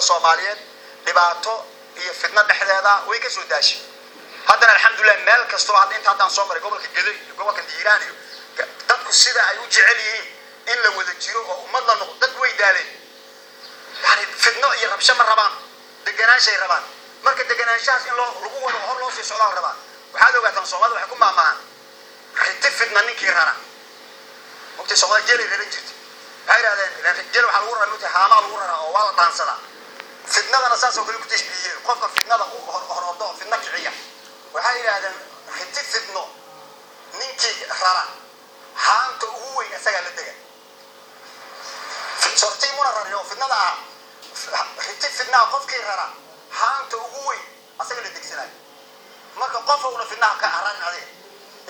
Soomaaliyeed dhibaato iyo fidno dhexdeeda way ka soo daashay. Haddana alxamdulilah, meel kastoo hadda inta haddaan soo maray, gobolka Gedo iyo gobolka Hiiraan iyo dadku sida ay u jecel yihiin in la wada jiro oo ummad la noqdo, dadku way daaleen. Yani fidno iyo rabsho ma rabaan, deganaanshay rabaan. Marka deganaanshahaas in loo lagu wado, hor loo sii socdaa la rabaa. Waxaad ogaataan, Soomaalida waxay ku maamahaan riti fidna ninkii rara. Mugtay Soomaalida jeelay raran jirtay. Waxay yidhahdeen jeel waxaa lagu raraa, mugtay, haamaa lagu raraa oo waa la dhaansadaa. Fidnadana saas oo kale ku tashbiihiyeen qofka fidnada u hor ordo oo fidno kiciya. Waxay yidhahdeen riti fidno ninkii rara, haanta ugu weyn isagaa la dega. Sortii muna rarin oo fidnada ah, riti fidnaha qofkii rara, haanta ugu weyn asaga la degsanayo. Marka qof una fidnaha ka hararin, adiga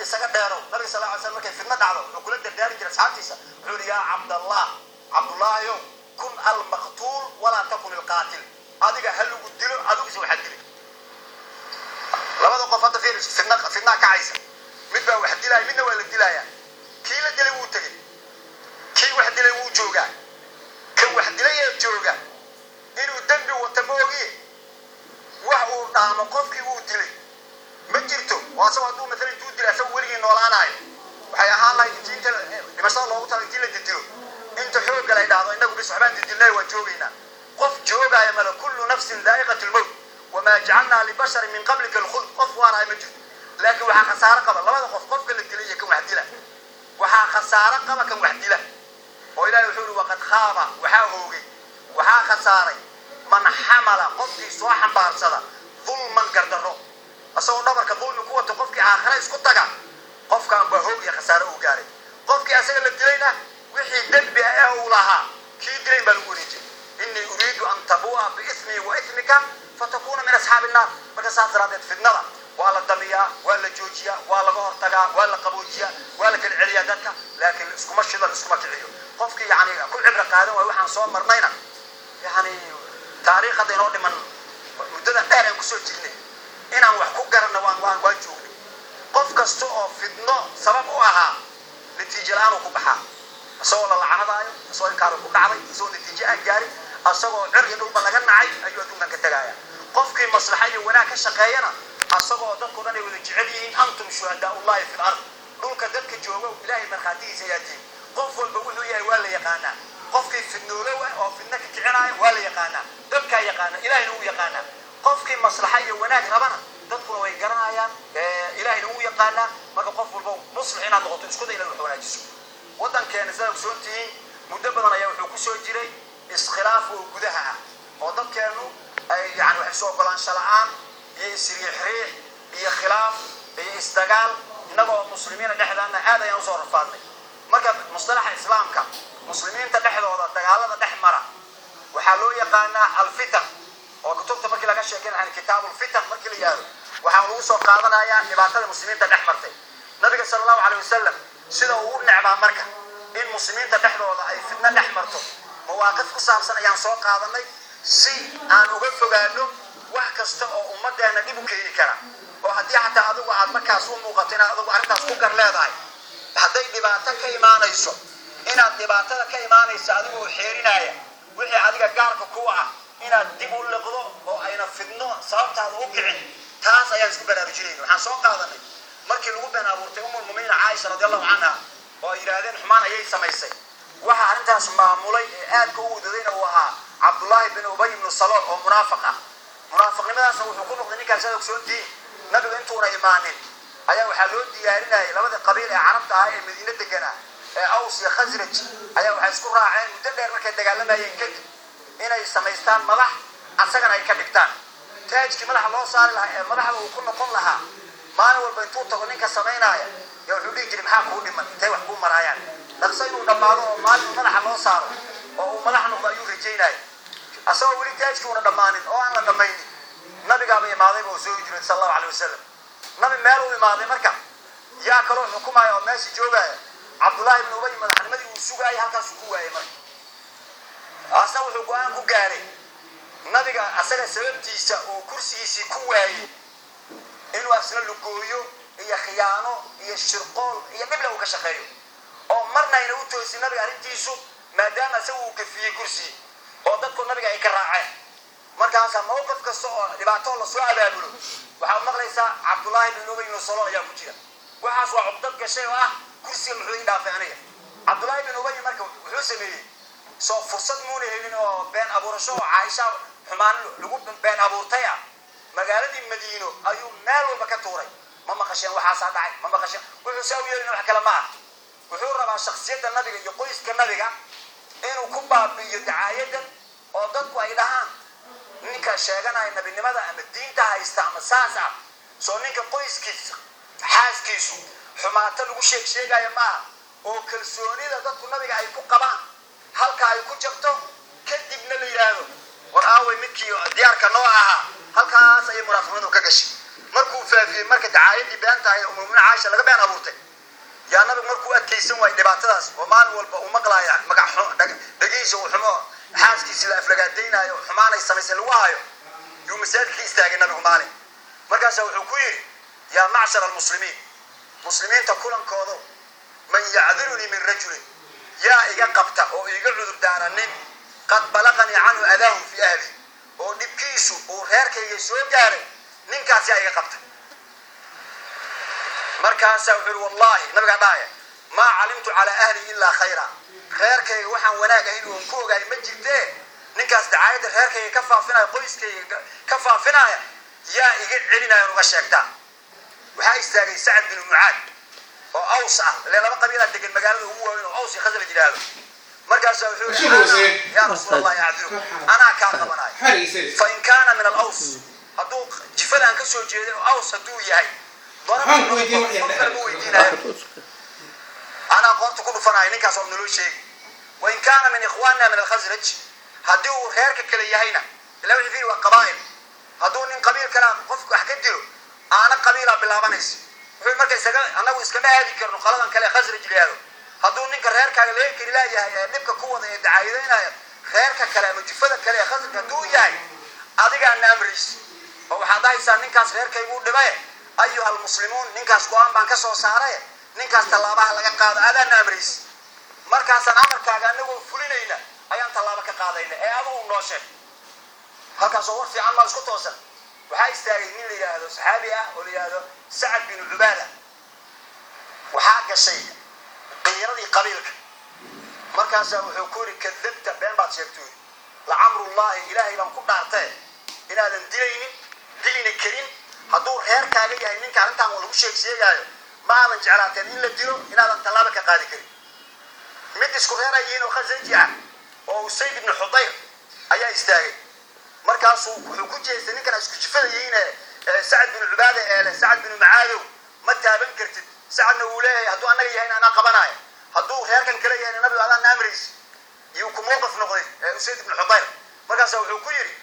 isaga dheerow. Nabiga sal ly slam markay fidno dhacdo wuxuu kula dardaari jiray asxaabtiisa. Wuxuu yihi: "Yaa Cabdallah, Cabdullaahiyow, kun almaqtuul walaa takun ilqaatil." Adiga ha lagu dilo, adiguse waxaad dilay. Labada qof hadda fiir, fidna fidnaa kacaysa, mid baa wax dilaya, midna waa la dilayaa. Kii la dilay wuu tegey, kii wax dilay wuu joogaa. Kan wax dilay ee jooga inuu dembi wata ma ogiye, wax uu dhaamo qofkii uu dilay ma jirto. Oo asagoo hadduu maalan intuu dilay asagoo weligii noolaanayo, waxay ahaan lahayd intii inta dhimashada loogu tala intii la didilo, inta xoogga lay dhahdo, innagu bis waxbaan didilnay, waan joogaynaa. Qof joogaaya male. Kullu nafsin daa'iqatu lmowt, wamaa jacalnaa libasharin min qablika alkhuld. Qof waanahay ma jirto. Laakiin waxaa khasaaro qaba labada qof, qofka la dilay iyo kan wax dila. Waxaa khasaaro qaba kan wax dila, oo Ilahay wuxuu yihi: "Waqad khaaba," waxaa hoogay, waxaa khasaaray, "man xamala," qofkii soo xambaarsada, "dulman," gardarro, isagoo dhabarka dulmi ku wato. Qofkii aakhira isku taga, qofkan baa hoog iyo khasaaro uu gaaray. Qofkii asaga la dilayna wixii dembi ah ee uu lahaa kii dilayn baa lagu wareejiyay. "Inii uriidu an tabu'a biismii wa ismika fatakuuna min asxaabi innaar." Marka saas daraadeed fidnada waa la damiyaa, waa la joojiyaa, waa laga hortagaa, waa la qaboojiyaa, waa la kala celiyaa dadka, laakiin iskuma shido, iskuma kiciyo. Qofkii yani ku cibro qaadan waayo waxaan soo marnayna, yani taariikh hadda inoo dhiman, muddadan dheer aan kusoo jirnay inaan wax ku garanno, waan joognay. Qof kasta oo fidno sabab u ahaa natiijo la-aan uu ku baxaa, isagoo la lacanadaayo, isagoo inkaaru ku dhacday, isagoo natiijo aan gaarin, isagoo cir iyo dhulba laga nacay ayuu adduunkan ka tagaaya. Qofkii maslaxa iyo wanaag ka shaqeeyana, asagoo dadkao dhan ay wada jecel yihiin, "Antum shuhadaaullahi fi lard," dhulka dadka jooga Ilaahay markhaatigiisa ayaa tihin. Qof walba wuxuu yahay waa la yaqaanaa. Qofkii fidnoolow ah oo fidno ka kicinaayo waa la yaqaanaa, dadkaa yaqaana, Ilahayna wuu yaqaanaa. Qofkii maslaxa iyo wanaag rabana dadkuna way garanayaan, Ilahayna wuu yaqaanaa. Marka qof walba muslix inaad noqoto isku day, inaad wax wanaajiso. Waddankeena, sidaad ogsoon tihiin, muddo badan ayaa wuxuu ku soo jiray iskhilaaf oo gudaha ah, oo dadkeennu ay yani wax isu ogolaansho la-aan iyo isriixriix iyo khilaaf iyo isdagaal. Innagoo muslimiina dhexdaana aad ayaan usoo rafaadnay. Marka mustalaxa Islaamka, muslimiinta dhexdooda dagaalada dhex mara waxaa loo yaqaanaa alfitan, oo kutubta markii laga sheekeynaya, kitaabulfitan markii la yidhahdo, waxaa lagu soo qaadanayaa dhibaatada muslimiinta dhex martay. Nabiga sala allahu caleyh wasalam sida uu u necbaa marka in muslimiinta dhexdooda ay fitno dhex marto, mawaaqif ku saabsan ayaan soo qaadanay si aan uga fogaano wax kasta oo ummaddeena dhib u keeni kara. Oo haddii xataa adigu aad markaas u muuqato inaad adigu arrintaas ku gar leedahay, hadday dhibaato ka imaanayso, inaad dhibaatada ka imaanayso adigoo xeerinaya wixii adiga gaarka ku ah inaad dib u liqdo oo ayna fidno sababtaada u kicin, taas ayaan isku baraarujinayna. Waxaan soo qaadanay markii lagu been abuurtay Umulmuminiin Caaisha radi allahu canha, oo ay yidhaahdeen xumaan ayay samaysay. Waxa arrintaas maamulay ee aadka u wadadayna uu ahaa Cabdullaahi bin Ubay ibnu Salool oo munaafiq ah. Munaafiqnimadaasna wuxuu ku noqday ninkaas, aad ogsoontihiin, nabiga intuuna imaanin ayaa waxaa loo diyaarinayay labadii qabiil ee Carabta ahaa ee Madiine deganaa, ee Aws iyo Khasraj, ayaa waxay isku raaceen muddo dheer markay dagaalamayeen kadib inay samaystaan madax, asagana ay ka dhigtaan taajkii madaxa loo saari lahaa ee madaxda uu ku noqon lahaa. Maalin walba intuu tago ninka samaynaya ya wuxuu dhihi jiray: "Maxaa kuu dhiman? Intay wax kuu maraayaan?" Dhaqso inuu dhammaado oo maalin madaxa loo saaro oo uu madax noqdo ayuu rajaynaya. Asagoo weli taajkii una dhammaanin oo aan la dhammaynin, nabigaaba imaadayba oo soo hijrooday sala allahu caleyh wasalam. Nabi meel uu imaaday marka yaa kaloo xukumaya oo meesha joogaya? Cabdullaahi ibnu Ubay madaxnimadii uu sugaayay halkaasuu ku waayay. Marka asna wuxuu go-aan ku gaaray nabiga asaga sababtiisa uu kursigiisii ku waayey inuu asna lugooyo iyo khiyaano iyo shirqool iyo dhible uu ka shaqeeyo, oo marna ayna u toosin nabiga arrintiisu, maadaama asaga uu gafiyey kursigii oo dadku nabiga ay ka raaceen. Markaasaa mawqif kasta oo dhibaato lasoo abaabulo waxaad maqlaysaa Cabdullaahi bin Ubay ibnu Salool ayaa ku jira. Waxaas waa cuqdad gashay oo ah kursiga muxuu ii dhaafay aniga. Cabdullaahi bin Ubay marka wuxuu sameeyey, soo fursad muuna helin oo been abuurasho oo Caaisha xumaan lagu been abuurtay ah, magaaladii Madiino ayuu meel walba ka tuuray. Ma maqasheen waxaasaa dhacay? Ma maqasheen? Wuxuu saa u yeelin wax kale ma ah, wuxuu rabaa shaksiyadda nabiga iyo qoyska nabiga inuu ku baabi'iyo dacaayadan oo dadku ay dhahaan ninka sheeganaya nabinimada ama diinta haysta ama saas ah, soo ninka qoyskiisa xaaskiisu xumaato lagu sheeg sheegaya maaha, oo kalsoonida dadku nabiga ay ku qabaan halka ay ku jabto, kadibna la yidhaahdo war aaway midkii diyaarka noo ahaa. Halkaas ayay munaafiqnimadu ka gashay. Markuu faafiyey marka dacaayadii been tahay umulmumin Caaisha laga been abuurtay, yaa nabigu markuu adkaysan waayey dhibaatadaas oo maalin walba uu maqlaaya magac dhagihiisa uu xumo, xaaskiisii la aflagaadaynaayo, xumaanay samaysay lagu hayo, yuu masaajidka istaagay nabigu maalin. Markaasaa wuxuu ku yidhi: "Yaa macshar almuslimiin, muslimiinta kulankoodo, man yacdirunii min rajulin, yaa iga qabta oo iga cudur daara nin qad balaqanii canhu adaahu fi ahli, oo dhibkiisu uu reerkayga soo gaaray, ninkaas yaa iga qabta?" Markaasaa wuxuu yihi: "Wallahi," nabigaa dhahaya, "maa calimtu calaa ahli ilaa khayra, reerkayga waxaan wanaag ahayn oon ku ogaay ma jirtee, ninkaas dacaayadda reerkayga ka faafinaya, qoyskayga ka faafinaya, yaa iga celinaya oon uga sheegtaa?" Waxaa istaagay Sacad binu Mucaad oo Aws ah, ile laba qabiilaa degan magaalada ugu waaweyn oo Aws iyo Khasraj yidhaahdo. Markaasaa wuxuu yihi: "Yaa Rasuul Allah, acdiru, anaa kaa qabanayo. Fain kaana min alaws, hadduu jifadaan ka soo jeeday oo Aws hadduu yahay, qof kale ma weydiinayo, anaa qoorta ku dhufanayo ninkaas oo naloo sheegi. Wain kaana min ikhwanina min alkhasraj, haddii uu reerka kale yahayna," ila wixii fiiri waa qabaa'il, hadduu nin qabiil kalea qofku wax ka dilo, aana qabiilaa bilaabanaysa. Wuxuu marka isaga annagu iskama aadi karno qoladan kale Khasraj yidhaahdo. Hadduu ninka reerkaaga laga keli laayahay ee dhibka ku wada ee dacaayadeynaya reerka kale ama jufada kale ee Khasraj hadduu yahay, adigaana amrays oo waxaad dhahaysaa ninkaas reerkayguu dhibaye, ayuha almuslimuun, ninkaas go-aan baan ka soo saaray, ninkaas tallaabaha laga qaado, adaana amrays. Markaasaan amarkaaga anagoo fulinayna ayaan tallaabo ka qaadayna ee adugu noo sheeg." Halkaasoo war fiican maa isku toosan. Waxaa istaagay nin la yidhaahdo saxaabi ah oo la yidhaahdo Sacad binu Cubaada. Waxaa gashay qiiradii qabiilka. Markaasaa wuxuu ku yidhi: "Kadabta, been baad sheegto yidhi. Lacamrullaahi, ilaahay baan ku dhaartee, inaadan dilaynin, dilina karin. Hadduu reerkaaga yahay ninka arrintaan lagu sheeg sheegaayo, ma aadan jeclaateen in la dilo, inaadan tallaabo ka qaadi karin." Mid isku reer ay yihiin oo Khasraji ah oo Usayd ibnu Xudayr ayaa istaagay. Markaasuu wuxuu ku jeestay ninkan isku jifada yihiin ee Sacad binu Cubaada ee leh: "Sacad binu Macaadow, ma taaban kartid." Sacadna wuu leeyahay: "Hadduu annaga yahayna anaa qabanaya, hadduu reerkan kale yahayna nabigu adaan amrays." Iyuu ku mowqif noqday Usayd ibnu Xudayr. Markaasa wuxuu ku yidhi,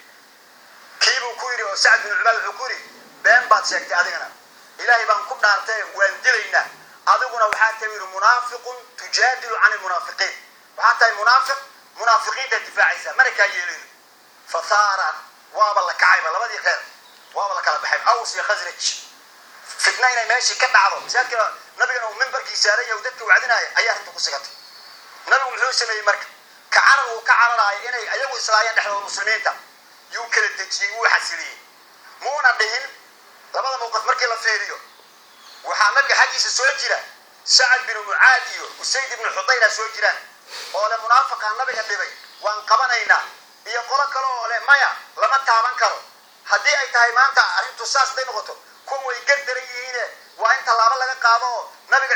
kiibuu ku yidhi oo Sacad binu Cubaada wuxuu ku yidhi: "Been baad sheegtay adigana, ilaahay baan ku dhaartay, waan dilaynaa. Adiguna waxaa tahay," yidhi, "munaafiqun tujaadilu can ilmunaafiqiin, waxaa tahay munaafiq munaafiqiinta difaacaysa, mana kaa yeelayno." Fathaara, waaba la kacayba, labadii reer waaba la kala baxay, Aws iyo Khasraj. Fitna inay meeshii ka dhacdo, masaajidka nabigana uu mimbarkii saaran yahay, uu dadka wacdinaya, ayaa arrinta ku sigatay. Nabigu muxuu sameeyey marka? Ka carar uu ka cararaayo inay ayagu islaayeen dhexdooda muslimiinta, yuu kala dejiyey, wuu xasiliyey. Muuna dhihin labada mowqif markii la fiiriyo, waxaa nabiga xaggiisa soo jira Sacad binu Mucaad iyo Usayd ibnu Xudayra soo jiraan oo le munaafiqaa nabiga dhibay, waan qabanaynaa, iyo qolo kale oo le maya, lama taaban karo. Haddii ay tahay maanta arrintu saas haday noqoto, kuwan way gardaran yihiine, waa in tallaabo laga qaado oo nabiga